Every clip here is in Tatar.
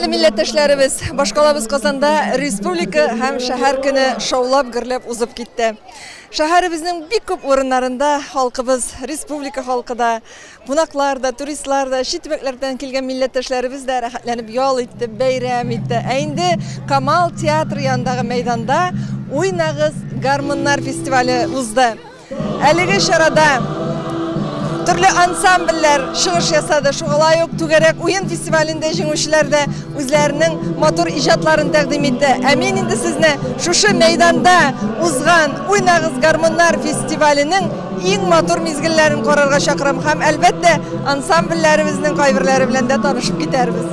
Хөрмәтле милләттәшләребез, башкалабыз Казанда Республика һәм шәһәр көне шаулап гөрләп узып китте. Шәһәребезнең бик күп урыннарында халкыбыз, республика халкы да, кунаклар да, туристлар да, чит төбәкләрдән килгән милләттәшләребез дә рәхәтләнеп ял итте, бәйрәм итте. Ә инде Камал театры янындагы мәйданда Уйнагыз гармуннар фестивале узды. Әлеге чарада төрле ансамбльләр чыгыш ясады. Шулай ук Түгәрәк уен фестивалендә җиңүчеләр дә үзләренең матур иҗатларын тәкъдим итте. Ә мин инде сезне шушы мәйданда узган Уйнагыз гармуннар фестиваленең иң матур мизгелләрен карарга чакырам һәм, әлбәттә, ансамбльләребезнең кайберләре белән дә танышып китәрбез.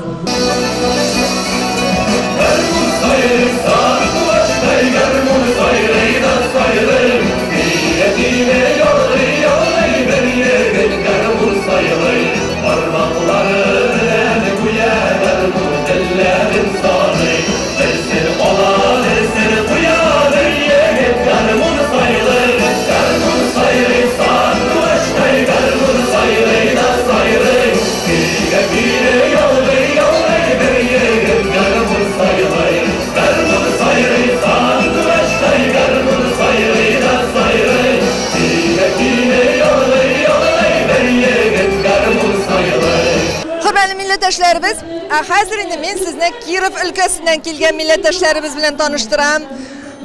Хөрмәтле милләттәшләребез, ә хәзер инде мин сезне Киров өлкәсеннән килгән милләттәшләребез белән таныштырам.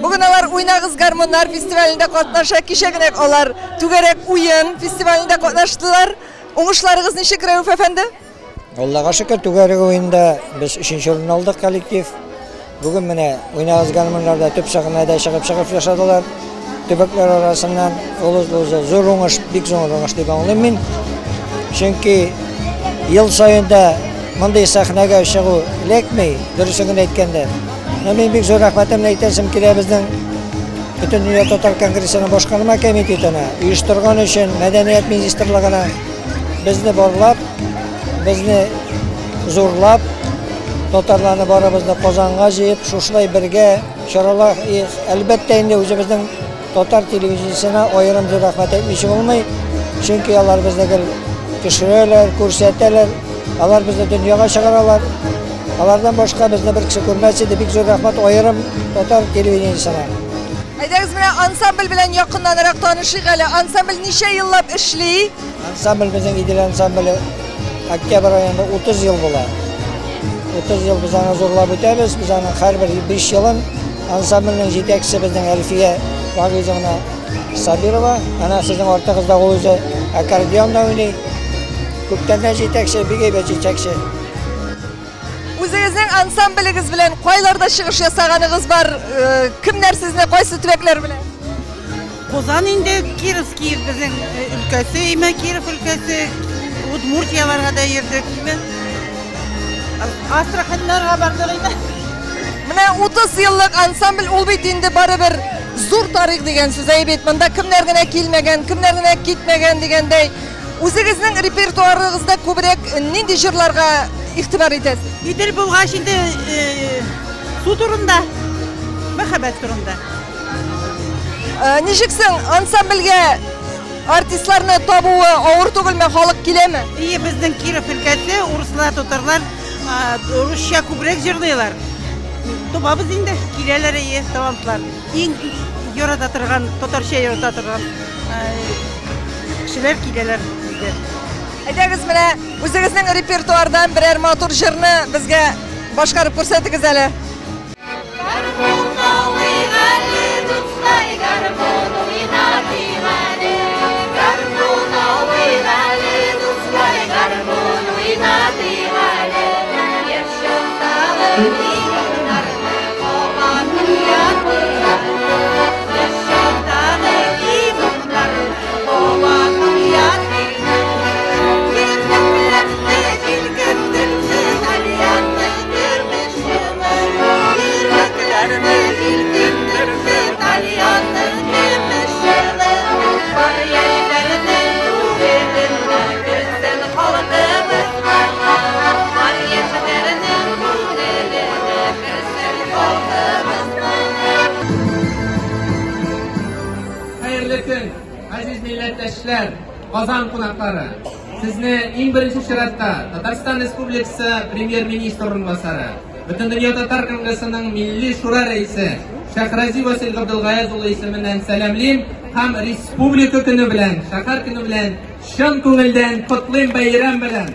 Бүген алар Уйнагыз гармуннар фестивалендә катнаша. Кичә генә алар Түгәрәк уен фестивалендә катнаштылар. Уңышларыгыз ничек, Рәүф әфәнде? Аллага шөкер, түгәрәк уенда без өченче урын алдык коллектив. Бүген менә Уйнагыз гармуннарда төп сәхнәдә чыгып чыгып ясадылар. Төбәкләр арасыннан ул үзе зур уңыш, бик зур уңыш дип аңлыйм мин. Чөнки ел саен да мондый сәхнәгә чыгу эләкми, дөресен генә әйткәндә. Но мин бик зур рәхмәтемне әйтәсем килә безнең Бөтендөнья татар конгрессының башкарма комитетына, оештырган өчен мәдәният министрлыгына безне барлап, безне зурлап, татарларны барыбызны Казанга җыеп, шушылай бергә чаралар, әлбәттә инде үзебезнең татар телевидениесенә аерым зур рәхмәт әйтмичә булмый, чөнки алар безне гел төшерәләр, күрсәтәләр, алар безне дөньяга чыгаралар. Алардан башка безне бер кеше күрмәс иде. Бик зур рәхмәт аерым татар телевидениесенә. Әйдәгез менә ансамбль белән якыннанрак танышыйк әле. Ансамбль ничә еллап эшли? Ансамбль безнең Идел ансамбле октябрь аенда 30 ел була. 30 ел без аны зурлап үтәбез. Без аның һәрбер 5 елын ансамбльнең җитәкчесе безнең Әлфия Вагизовна Сабирова. Ана сезнең артыгызда ул үзе аккордеонда уйный. Күптәннән җитәкче, бик әйбәт җитәкче. Үзегезнең ансамблегез белән кайларда чыгыш ясаганыгыз бар? Кемнәр сезне кайсы төбәкләр белән? Казан инде Кировский безнең өлкәсе, име Киров өлкәсе, Удмуртияларга да йөрдек, име. Астраханьнарга бардык име. Менә 30 еллык ансамбль ул бит инде барыбер зур тарих дигән сүз, әй бит. Монда кемнәр генә килмәгән, кемнәр генә китмәгән дигәндәй. Үзегезнең репертуарыгызда күбрәк нинди җырларга игътибар итәсез? Идел булгач инде су турында, мәхәббәт турында. Ничек соң ансамбльгә артистларны табуы авыр түгелме, халык киләме? Ие, безнең Киров өлкәсе, урыслар, татарлар русча күбрәк җырлыйлар. Табабыз инде, киләләр, ие, талантлар. Иң ярата торган, татарча ярата торган кешеләр киләләр безгә. Әйдәгез менә үзегезнең репертуардан берәр матур җырны безгә башкарып күрсәтегез әле. Хәерле көн, газиз милләттәшләр, Казан кунаклары. Сезне иң беренче чиратта Татарстан Республикасы Премьер-министры урынбасары, Бөтендөнья татар конгрессының Милли шура рәисе Шәйхрази Васил Габделгаяз улы исеменнән сәламлим һәм Республика көне белән, шәһәр көне белән чын күңелдән котлыйм бәйрәм белән.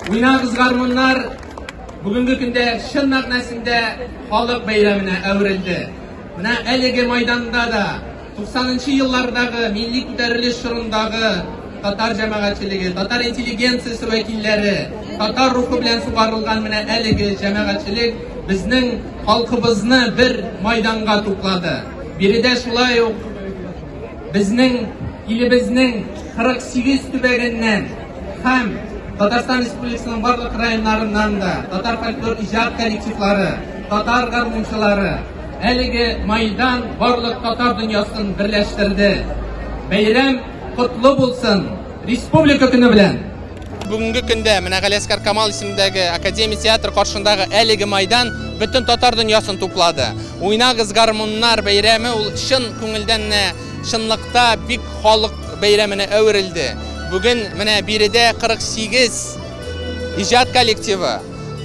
Уйнагыз гармуннар бүгенге көндә чын мәгънәсендә халык бәйрәменә әверелде. Менә әлеге майданда да 90нчы еллардагы милли күтәрелеш чорындагы татар җәмәгатьчелеге, татар интеллигенциясе вәкилләре, татар рухы белән сугарылган менә әлеге җәмәгатьчелек безнең халкыбызны бер майданга туплады. Биредә шулай ук безнең илебезнең 48 төбәгеннән һәм Татарстан Республикасының барлык районнарыннан да татар фольклор иҗат коллективлары, татар гармунчылары, әлеге майдан барлык татар дөньясын берләштерде. Бәйрәм котлы булсын! Республика көне белән! Бүгенге көндә менә Галиәсгар Камал исемендәге Академия театры каршындагы әлеге майдан бөтен татар дөньясын туплады. Уйнагыз гармуннар бәйрәме ул чын күңелдән чынлыкта бик халык бәйрәменә әверелде. Бүген менә биредә 48 иҗат коллективы,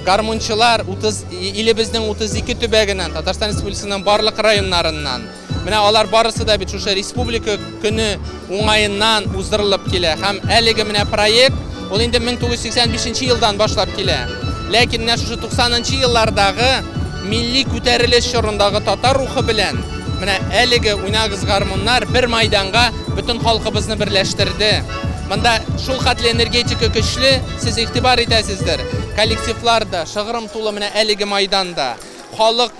гармунчылар 30 илебезнең 32 төбәгеннән, Татарстан Республикасының барлык районнарыннан. Менә алар барысы да бит шушы Республика көне уңаеннан уздырылып килә. Һәм әлеге менә проект ул инде 1985 елдан башлап килә. Ләкин менә шушы 90нчы еллардагы милли күтәрелеш чорындагы татар рухы белән менә әлеге уйнагыз гармуннар бер майданга бөтен халкыбызны берләштерде. Монда шул хәтле энергетика көчле, сез игътибар итәсездер. Коллективлар да, шыгрым тулы менә әлеге майданда. Халык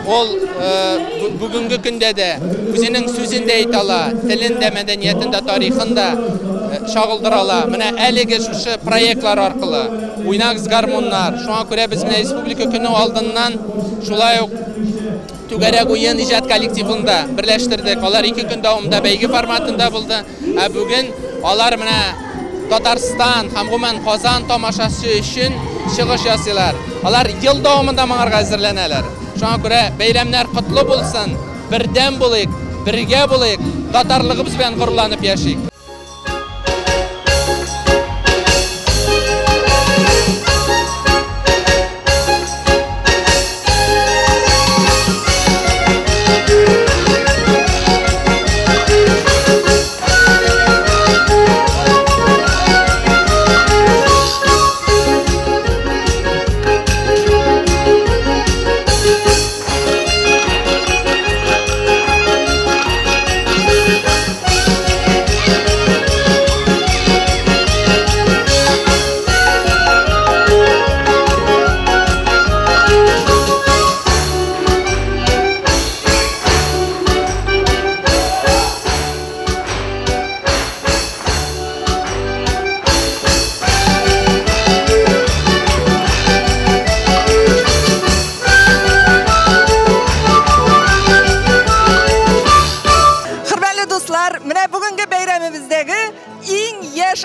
ул бүгенге көндә дә үзенең сүзен дә әйтә ала, телен дә, мәдәниятен дә, тарихын да чагылдыра ала. Менә әлеге шушы проектлар аркылы уйнагыз гармуннар. Шуңа күрә без менә Республика көне алдыннан шулай ук Түгәрәк уен иҗат коллективын да берләштердек. Алар 2 көн дәвамында бәйге форматында булды. Ә бүген алар менә Татарстан һәм гомумән Казан тамашачы өчен чыгыш ясыйлар. Алар ел дәвамында моңарга әзерләнәләр. Шуңа күрә бәйрәмнәр котлы булсын, бердәм булыйк, бергә булыйк, татарлыгыбыз белән горурланып яшик.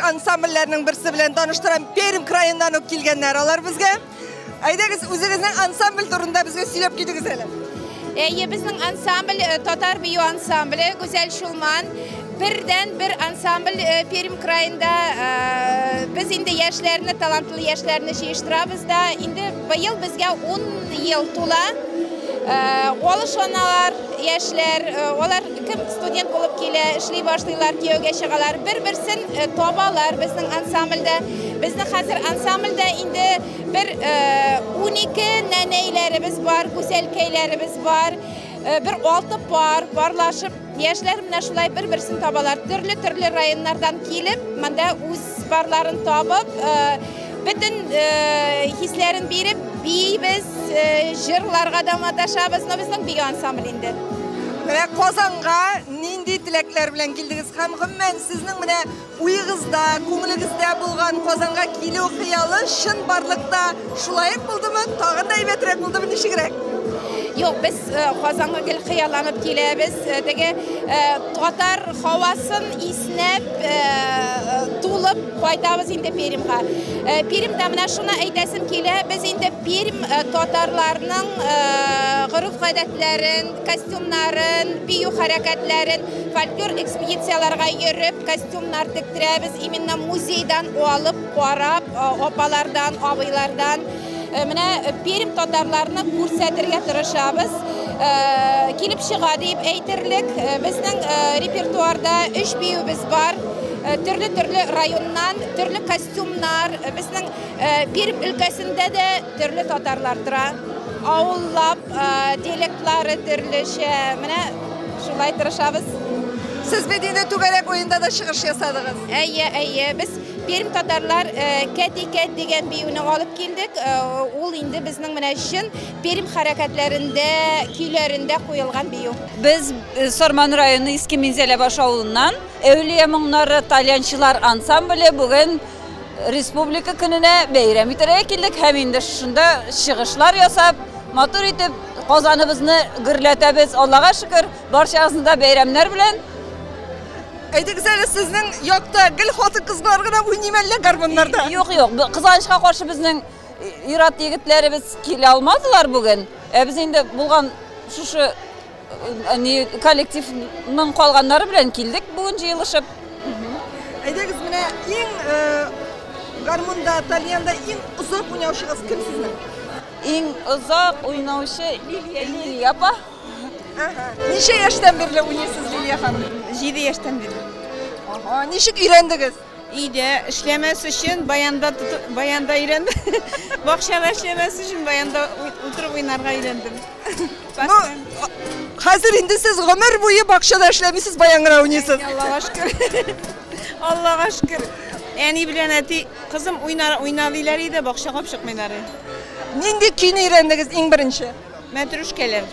Ансамбльләрнең берсе белән таныштырам. Пермь краеннан ук килгәннәр алар безгә. Әйдәгез, үзегезнең ансамбль турында безгә сөйләп китегез әле. Әйе, безнең ансамбль татар бию ансамбле Гүзәл Чулман. Бердән бер ансамбль Пермь краенда. Без инде яшьләрне, талантлы яшьләрне җыештырабыз да. Инде быел безгә 10 ел тула. Алышаналар яшьләр, алар кем студент булып килә, эшли башлыйлар, кияүгә чыгалар, бер-берсен табалар безнең ансамбльдә. Безнең хәзер ансамбльдә инде бер 12 нәнәйләребез бар, гүзәлкәйләребез бар, бер 6 пар, парлашып, яшьләр менә шулай бер-берсен табалар. Төрле-төрле районнардан килеп, монда үз парларын табып, бөтен хисләрен биреп, биибез, җырларга да маташабыз, но безнең бию ансамбль инде. Менә Казанга нинди теләкләр белән килдегез һәм гомумән сезнең менә уегызда, күңелегездә булган Казанга килү хыялы чын барлыкта шулай ук булдымы, тагын да әйбәтрәк булдымы, ничегрәк? Юк, без Казанга гел хыялланып киләбез. Теге татар һавасын иснәп, тулып кайтабыз инде Пермьга. Пермьдә менә шуны әйтәсем килә, без инде Пермь татарларының гореф-гадәтләрен, костюмнарын, бию хәрәкәтләрен, фольклор экспедицияләргә йөреп, костюмнар тектерәбез, именно музейдан алып, карап, апалардан, абыйлардан. Менә Пермь татарларны күрсәтергә тырышабыз. Килеп чыга дип әйтерлек. Безнең репертуарда 3 биюбез бар. Төрле-төрле районнан, төрле костюмнар. Безнең Пермь өлкәсендә дә төрле татарлар тора. Авыллап, диалектлары төрлечә. Менә шулай тырышабыз. Сез бит инде түгәрәк уенда да чыгыш ясадыгыз. Әйе, әйе. Без Пермь татарлар кәт-кәт дигән биюне алып килдек. Ул инде безнең менә чын Пермь хәрәкәтләрендә, көйләрендә куелган бию. Без Сарман районы Иске Минзәләбаш авылыннан Әүлия моңнары тальянчылар ансамбле бүген Республика көненә бәйрәм итәргә килдек һәм инде шушында чыгышлар ясап, матур итеп Казаныбызны гөрләтәбез. Аллага шөкер, барчагызны да бәйрәмнәр белән. Әйтегез әле, сезнең якта гел хатын-кызлар гына уйный әллә гармуннарда? Юк, юк. Кызганычка каршы безнең ир-ат егетләребез килә алмадылар бүген. Ә без инде булган шушы коллективның калганнары белән килдек бүген җыелышып. Әйдәгез, менә иң гармунда, тальянда иң озак уйнаучыгыз кем сезнең? Иң озак уйнаучы Лилия апа. Ничә яшьтән бирле уйныйсыз, Лилия ханым? 7 яшьтән бирле. Ага, ничек өйрәндегез? Өйдә эшләмәс өчен баянда баянда өйрәндем. Бакчада эшләмәс өчен баянда утырып уйнарга өйрәндем. Ну, хәзер инде сез гомер буе бакчада эшләмисез, баян гына уйныйсыз. Аллага шөкер. Аллага шөкер. Әни белән әти, кызым уйна, уйна диләр иде, бакчага алып чыкмыйлар. Нинди көйне өйрәндегез иң беренче? Мәтрүшкәләр.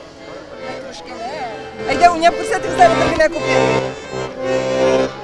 Әйдә, уйнап күрсәтегез әле бер генә куплет.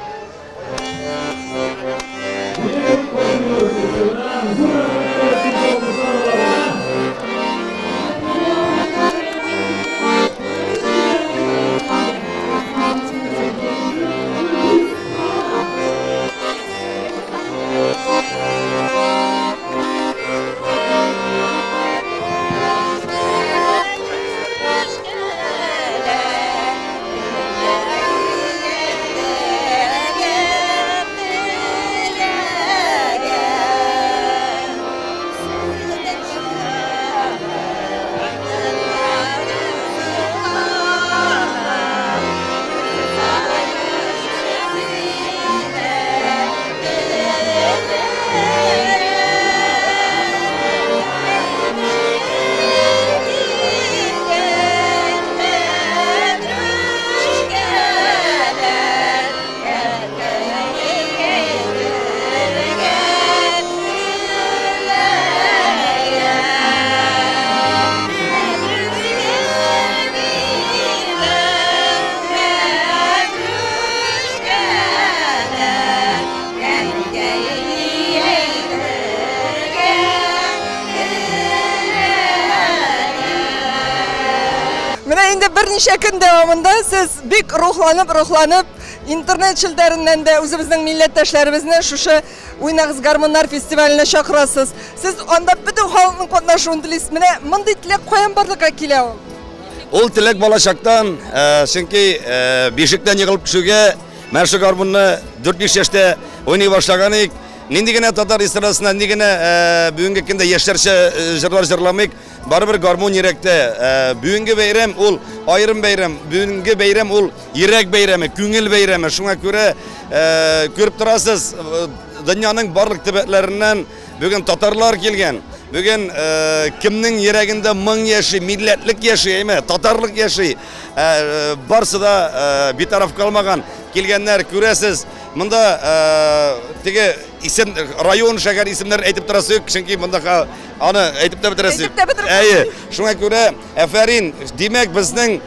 Менә инде берничә көн дәвамында сез бик рухланып, рухланып, интернет челтәреннән дә үзебезнең милләттәшләребезне шушы Уйнагыз гармуннар фестиваленә чакырасыз. Сез анда бөтен халыкның катнашуын телисез. Менә мондый теләк каян барлыкка килә ул? Ул теләк балачактан, чөнки бишектән егылып төшүгә менә шул гармунны 4-5 яшьтә уйный башлаган идек. Нинди генә татар эстрадасында, нинди генә бүгенге көндә яшьләрчә җырлар җырламыйк, барыбер гармун йөрәктә. Бүгенге бәйрәм ул аерым бәйрәм, бүгенге бәйрәм ул йөрәк бәйрәме, күңел бәйрәме. Шуңа күрә күреп торасыз, дөньяның барлык төбәкләреннән бүген татарлар килгән. Бүген кемнең йөрәгендә моң яши, милләтлек яши, әйме, татарлык яши. Барсы да битараф калмаган. Килгәннәр, күрәсез, монда теге исем, район, шәһәр исемнәрен әйтеп торасы юк, чөнки монда аны әйтеп тә бетерәсе юк. Әйтеп тә бетереп Әйе, шуңа күрә афәрин, димәк безнең,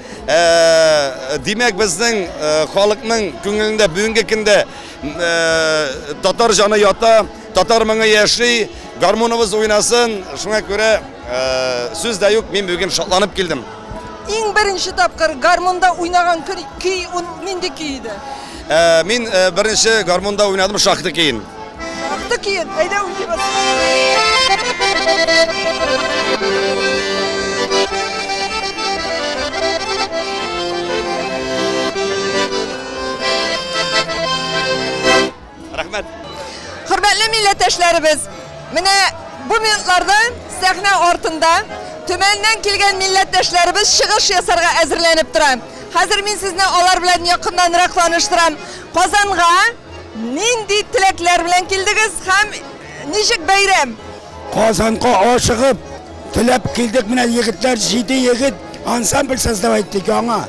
димәк безнең халыкның күңелендә бүгенге көндә татар җаны ята, татар моңы яши, гармуныбыз уйнасын. Шуңа күрә сүз дә юк, мин бүген шатланып килдем. Иң беренче тапкыр гармунда уйнаган көй нинди көй иде? Мин беренче гармунда уйнадым шахта көен. Шахта көен, әйдә уйныйбыз. Рәхмәт. Хөрмәтле милләттәшләребез, менә бу минутларда сәхнә артында Төмәннән килгән милләттәшләребез чыгыш ясарга әзерләнеп тора. Хәзер мин сезне алар белән якыннанрак таныштырам. Казанга нинди теләкләр белән килдегез һәм ничек бәйрәм? Казанга ашыгып теләп килдек. Менә егетләр, 7 егет ансамбль создавать иттек яңа.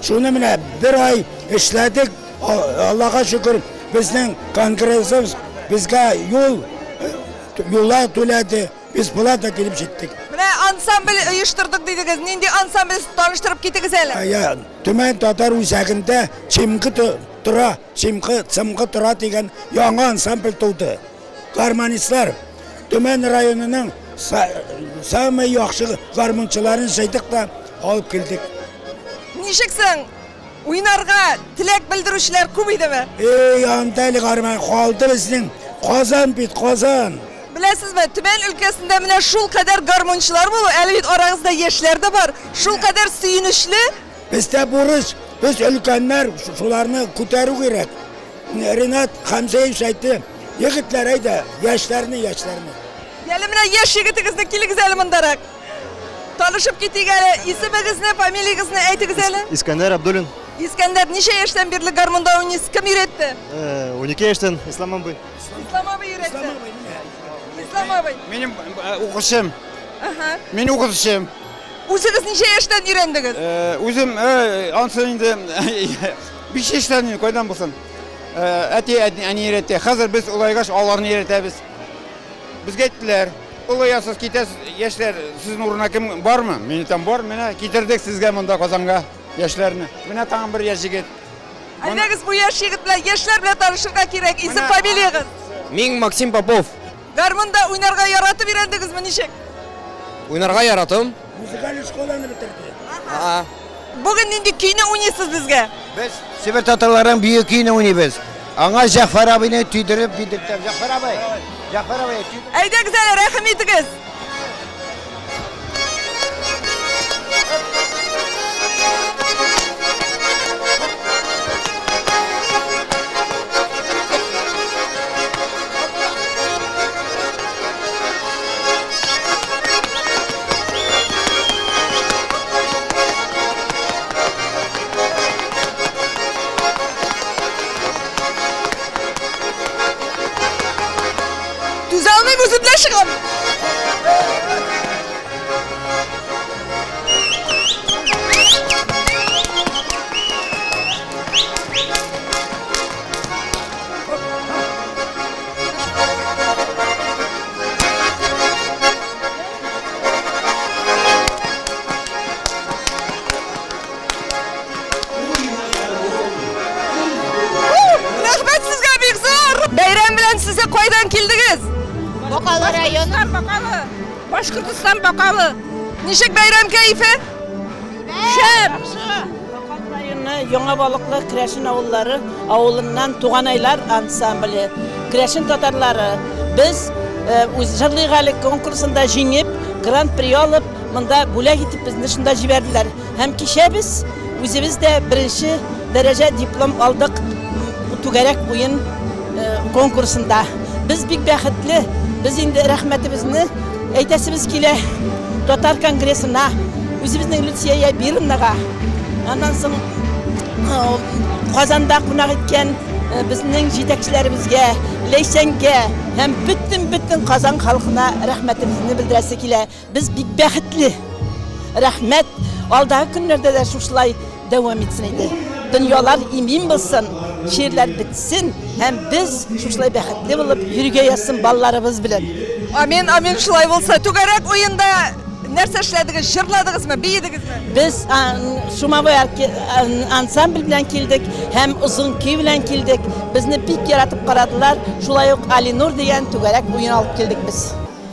Шуны менә бер ай эшләдек. Аллага шөкер, безнең конгрессыбыз безгә юллар түләде. Без була да килеп җиттек. Менә ансамбль оештырдык дидегез. Нинди ансамбль, таныштырып китегез әле? Төмән татар үзәгендә Чимгы тора, Чимгы, Цымгы тора дигән яңа ансамбль туды. Гармонистлар Төмән районының самый яхшы гармунчыларын җыйдык та алып килдек. Ничек соң? Уйнарга теләк белдерүчеләр күп идеме? Эй, анда әле гармун калды безнең. Казан бит, Казан. Беләсезме, Төмән өлкәсендә менә шул кадәр гармунчылар булу, әле бит арагызда яшьләр дә бар, шул кадәр сөенечле. Бездә бурыч, без өлкәннәр шуларны күтәрү кирәк. Ринат Хамзаевич әйтте, егетләр әйдә, яшьләрне, яшьләрне. Әле менә яшь егетегезне килегез әле мондарак. Танышып китик әле, исемегезне, фамилиягезне әйтегез әле. Искәндәр Абдуллин. Искәндәр, ничә яшьтән бирле гармунда уйныйсыз? Кем өйрәтте? 12 яшьтән, Ислам абый. Ислам абый өйрәтте. Ислам абый. Минем укучым. Мин укытучым. Үзегез ничә яшьтән өйрәндегез? Үзем ансы инде 5 яшьтән, кайдан булсын. Әти, әни өйрәтте. Хәзер без олайгач аларны өйрәтәбез. Безгә әйттеләр, олаясыз китәсез, яшьләр, сезнең урынына кем бармы? Мин әйтәм, бар, менә китердек сезгә монда Казанга яшьләрне. Менә тагын бер яшь егет. Әйдәгез бу яшь егет белән, яшьләр белән танышырга кирәк. Исем, фамилиягез? Мин Максим Попов. Гармунда уйнарга яратып өйрәндегезме, ничек? Уйнарга яратым. Музыкаль школаны бетерде. Бүген нинди көйне уйныйсыз безгә? Без Себер татарларының бию көйне уйныйбыз. Аңа Җәгъфәр абыйны түйдереп бидертәм. Җәгъфәр абый, Җәгъфәр абый. Әйдәгез әле, рәхим итегез. Чыгам. Рәхмәт сезгә бик зур. Бәйрәм белән сезгә кайдан килдегез? Бакалы районы. Бакалы. Башкортостан Бакалы. Ничек бәйрәм кәефе? Шәп. Бакалы районы Яңа Балыклы Крәшен авыллары авылыннан Туганайлар ансамбле, Крәшен татарлары. Без үз җырлыйк әле конкурсында җиңеп, гран-при алып, монда бүләк итеп безне шунда җибәрделәр. Һәм кичә без үзебез дә беренче дәрәҗә диплом алдык түгәрәк уен конкурсында. Без бик бәхетле, без инде рәхмәтебезне әйтәсебез килә Татар конгрессына, үзебезнең Люция Бирнага, аннан соң Казанда кунак иткән безнең җитәкчеләребезгә, Ләйсәнгә һәм бөтен-бөтен Казан халкына рәхмәтебезне белдерәсе килә. Без бик бәхетле. Рәхмәт. Алдагы көннәрдә дә шушылай дәвам итсен иде. Дөньялар имин булсын, чирләр бетсен һәм без шушылай бәхетле булып йөргә язсын балаларыбыз белән. Амин, амин, шулай булса. Түгәрәк уенда нәрсә эшләдегез? Җырладыгызмы, биедегезме? Без Шумавой ансамбль белән килдек һәм озын көй белән килдек. Безне бик яратып карадылар. Шулай ук Алинур дигән түгәрәк уен алып килдек без.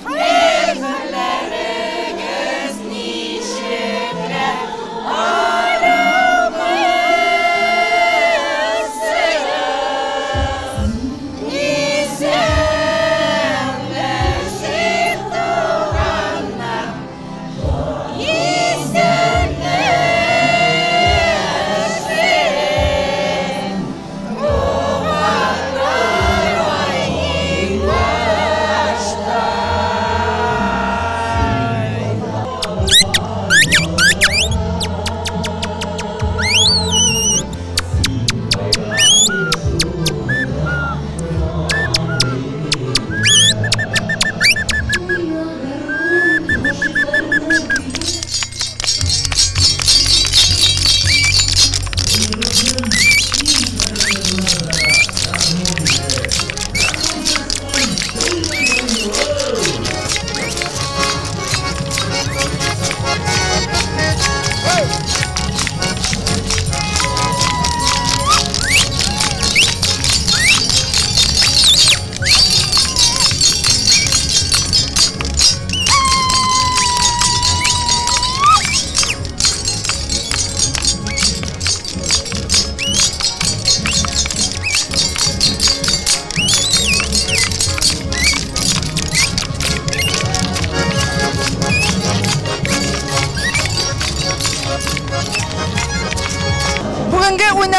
Хәерләрегез ничекләр,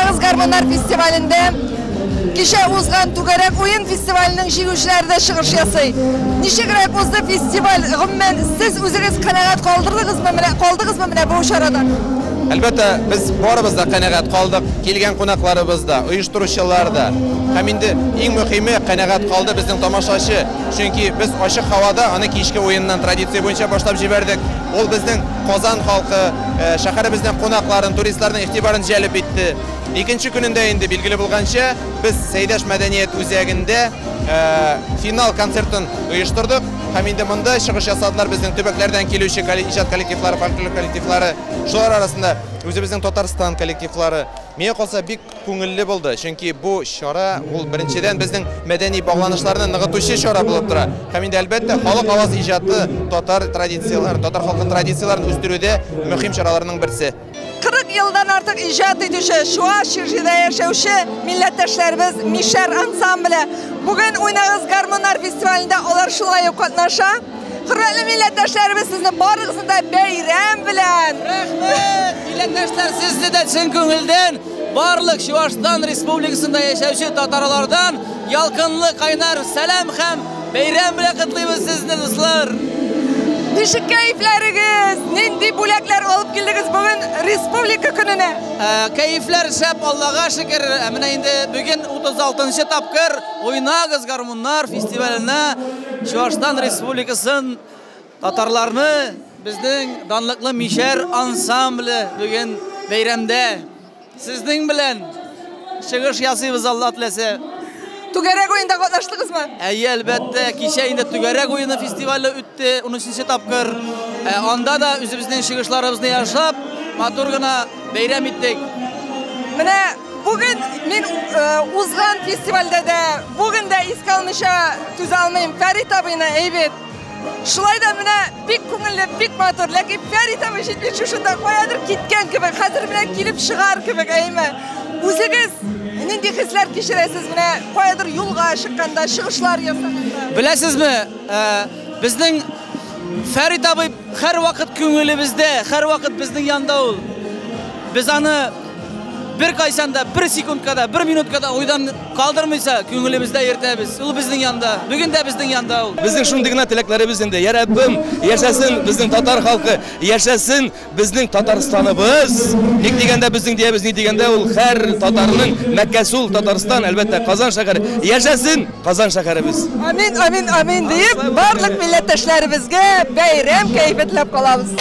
Уйнагыз гармуннар фестивалендә кичә узган түгәрәк уен фестиваленең җиңүчеләре дә чыгыш ясый. Ничегрәк узды фестиваль? Гомумән, сез үзегез канәгать калдырдыгызмы менә, калдыгызмы менә бу чарадан? Әлбәттә, без барыбыз да канәгать калдык. Килгән кунакларыбыз да, оештыручылар да. Һәм инде иң мөһиме канәгать калды безнең тамашачы. Чөнки без ачык һавада аны кичке уеннан традиция буенча башлап җибәрдек. Ул безнең Казан халкы, шәһәребезнең кунакларын, туристларның игътибарын җәлеп итте. Икенче көнендә инде билгеле булганча, без Сәйдәш мәдәният үзәгендә финал концертын оештырдык. Һәм инде монда чыгыш ясадылар безнең төбәкләрдән килүче иҗат коллективлары, фольклор коллективлары, шулар арасында үзебезнең Татарстан коллективлары. Миңа калса бик күңелле булды, чөнки бу чара ул беренчедән безнең мәдәни багланышларны ныгытучы чара булып тора. Һәм инде әлбәттә халык аваз иҗаты татар традицияләрен, татар халкының традицияләрен үстерүдә мөһим чараларның берсе. 40 елдан артык иҗат итүче, Чуаш җирендә яшәүче милләттәшләребез Мишәр ансамбле. Бүген Уйнагыз гармуннар фестивалендә алар шулай ук катнаша. Хөрмәтле милләттәшләребез, сезне барыгызны да бәйрәм белән! Рәхмәт! Милләттәшләр, сезне дә чын күңелдән барлык Чуашстан Республикасында яшәүче татарлардан ялкынлы кайнар сәлам һәм бәйрәм белән котлыйбыз сезне, дуслар! Ничек кәефләрегез? Нинди бүләкләр алып килдегез бүген Республика көненә? Кәефләр шәп, Аллага шөкер. Менә инде бүген 36нчы тапкыр Уйнагыз гармуннар фестиваленә Чуашстан Республикасын, татарларны безнең данлыклы Мишәр ансамбле бүген бәйрәмдә. Сезнең белән чыгыш ясыйбыз, Алла теләсә. Түгәрәк уенда катнаштыгызмы? Әйе, әлбәттә, кичә инде түгәрәк уены фестивале үтте, 13нче тапкыр. Анда да үзебезнең чыгышларыбызны ясап, матур гына бәйрәм иттек. Менә бүген мин узган фестивальдә дә, бүген дә искә алмыйча түзә алмыйм. Фәрит абыйны әйбәт. Шулай да менә бик күңелле, бик матур, ләкин Фәрит абый җитми шушында каядыр киткән кебек, хәзер менә килеп чыгар кебек, әйме. Үзегез нинди хисләр кичерәсез менә каядыр юлга чыкканда, чыгышлар ясаганда? Беләсезме, безнең Фәрит абый һәрвакыт күңелебездә, һәрвакыт безнең янда ул. Без аны бер кайсан да, бер секундка да, бер минутка да уйдан калдырмыйса, күңелебездә йөртәбез. Ул безнең янда, бүген дә безнең янда ул. Безнең шундый гына теләкләребез инде. Я Раббым, яшәсен безнең татар халкы, яшәсен безнең Татарстаныбыз. Ник дигәндә безнең диябез, ни дигәндә ул һәр татарның Мәккәсе ул Татарстан, әлбәттә, Казан шәһәре. Яшәсен Казан шәһәребез. Амин, амин, амин диеп, барлык милләттәшләребезгә бәйрәм кәефе теләп калабыз.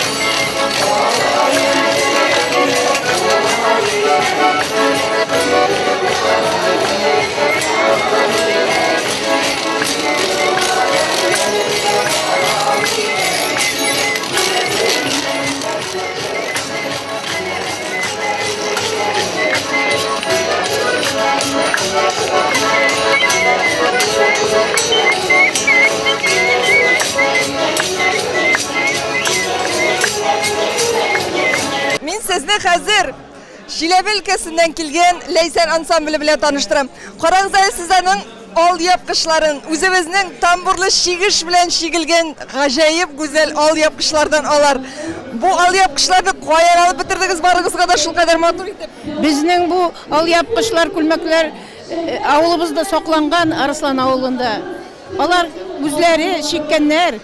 Мин сезне хәзер Чиләбе өлкәсеннән килгән Ләйсән ансамбле белән таныштырам. Карагыз әле сез аның алъяпкычларын, үзебезнең тамбурлы чигеш белән чигелгән гаҗәеп гүзәл алъяпкычлардан алар. Бу алъяпкычларны каян алып бетердегез барыгызга да шулкадәр матур итеп? Безнең бу алъяпкычлар, күлмәкләр авылыбызда сакланган, Арыслан авылында. Алар үзләре чиккәннәр.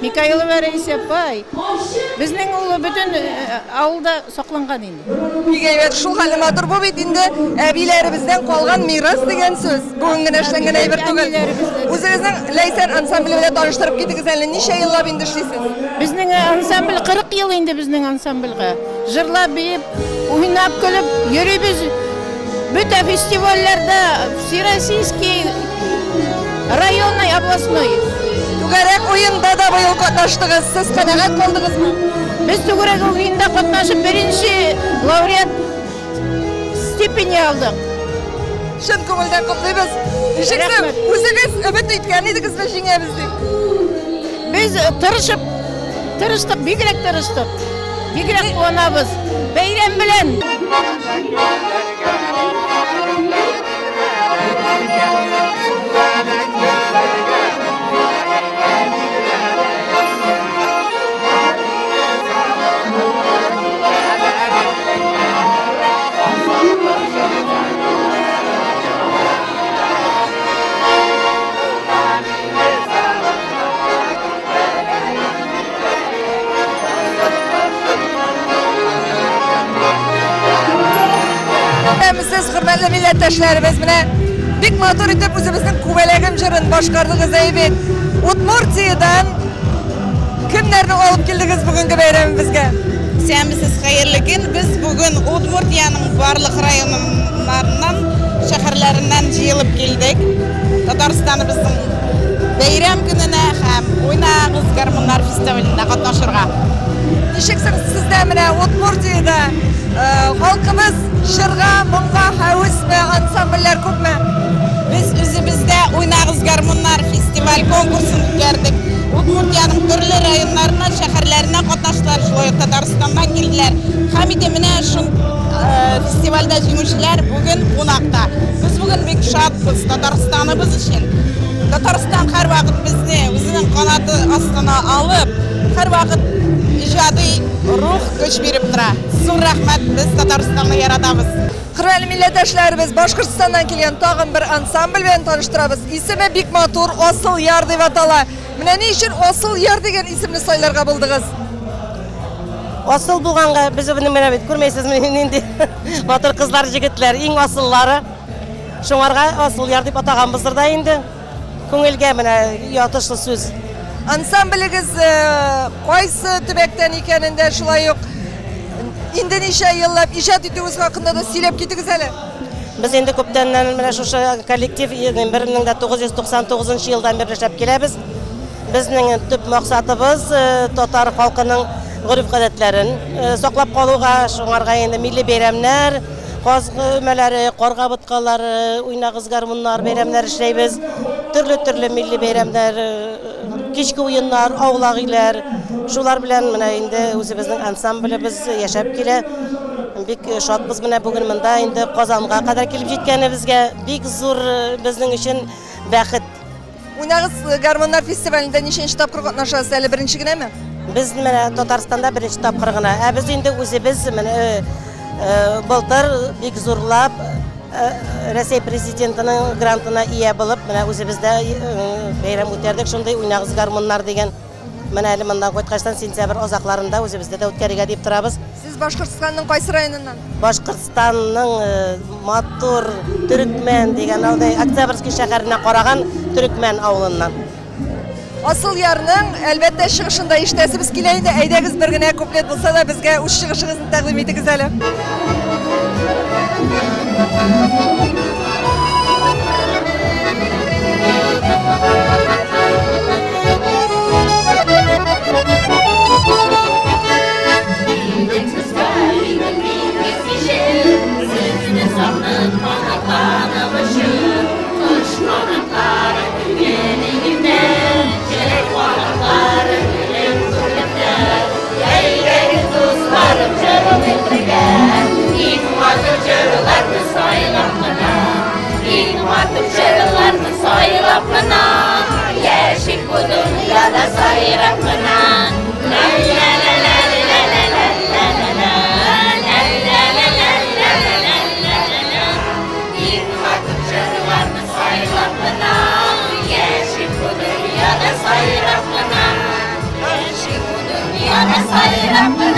Микаилова Рәисә апай. Безнең ул бөтен авылда сакланган инде. Бик әйбәт, шул хәле матур бу бит инде әбиләребездән калган мирас дигән сүз. Бүген генә эшләнгән әйбер түгел. Үзегезнең Ләйсән ансамбле белән таныштырып китегез әле, ничә еллап инде эшлисез? Безнең ансамбль 40 ел инде безнең ансамбльгә. Җырлап, биеп, уйнап, көлеп йөрибез. Бөтә фестивальләрдә, всероссийский, районный, областной. Түгәрәк уенда да быел катнаштыгыз. Сез канәгать калдыгызмы? Без түгәрәк уенда катнашып беренче лауреат степени алдык. Чын күңелдән котлыйбыз. Ничек соң? Үзегез өмет иткән идегезме җиңәбез дип? Без тырышып, тырыштык, бигрәк тырыштык. Бигрәк куанабыз. Бәйрәм белән! Исәнмесез, хөрмәтле милләттәшләребез. Менә бик матур итеп үзебезнең Күбәләгем җырын башкардыгыз әйбәт. Удмуртиядән кемнәрне алып килдегез бүгенге бәйрәмебезгә? Исәнмесез, хәерле көн. Без бүген Удмуртиянең барлык районнарыннан, шәһәрләреннән җыелып килдек. Татарстаныбызның бәйрәм көненә һәм Уйнагыз гармуннар фестиваленә катнашырга. Ничек соң сездә менә Удмуртиядә халкыбыз җырга, моңга һәвесме, ансамбльләр күпме? Без үзебездә Уйнагыз гармуннар фестиваль конкурсын үткәрдек. Удмуртиянең төрле районнарына, шәһәрләренә катнаштылар, шулай ук Татарстаннан килделәр. Һәм инде менә шул фестивальдә җиңүчеләр бүген кунакта. Без бүген бик шатбыз Татарстаныбыз өчен. Татарстан һәрвакыт безне үзенең канаты астына алып, һәрвакыт иҗади рух, көч биреп тора. Зур рәхмәт, без Татарстанны яратабыз. Хөрмәтле милләттәшләребез, Башкортстаннан килгән тагын бер ансамбль белән таныштырабыз. Исеме бик матур, Асыл Яр дип атала. Менә ни өчен Асыл Яр дигән исемне сайларга булдыгыз? Асыл булганга без менә бит күрмәйсезме нинди матур кызлар, җегетләр, иң асыллары. Шуңарга Асыл Яр дип атаганбыздыр да инде. Күңелгә менә ятышлы сүз. Ансамблегез кайсы төбәктән икәнен дә шулай ук инде ничә еллап иҗат итүегез хакында да сөйләп китегез әле. Без инде күптәннән менә шушы коллектив 1999 елдан бирле эшләп киләбез. Безнең төп максатыбыз татар халкының гореф-гадәтләрен саклап калуга, шуңарга инде милли бәйрәмнәр, каз өмәләре, карга боткалары, уйнагыз гармуннар бәйрәмнәр эшләйбез. Төрле-төрле милли бәйрәмнәр, кичке уеннар, аулак өйләр. Шулар белән менә инде үзебезнең ансамблебез яшәп килә. Бик шатбыз менә бүген монда инде Казанга кадәр килеп җиткәнебезгә. Бик зур безнең өчен бәхет. Уйнагыз гармуннар фестивалендә ничәнче тапкыр катнашасыз? Әле беренче генәме? Без менә Татарстанда беренче тапкыр гына. Ә без инде үзебез менә былтыр бик зурлап Россия президентының грантына ия булып, менә үзебездә бәйрәм үткәрдек, шундый Уйнагыз гармуннар дигән. Менә әле моннан кайткачтан сентябрь азакларында үзебездә дә үткәрергә дип торабыз. Сез Башкортстанның кайсы районыннан? Башкортстанның матур Төрекмән дигән авылда, Октябрьский шәһәренә караган Төрекмән авылыннан. Асыл Ярның, әлбәттә, чыгышында ишетәсебез килә инде. Әйдәгез бер генә куплет булса да безгә үз чыгышыгызны тәкъдим итегез әле. Sayrap mına.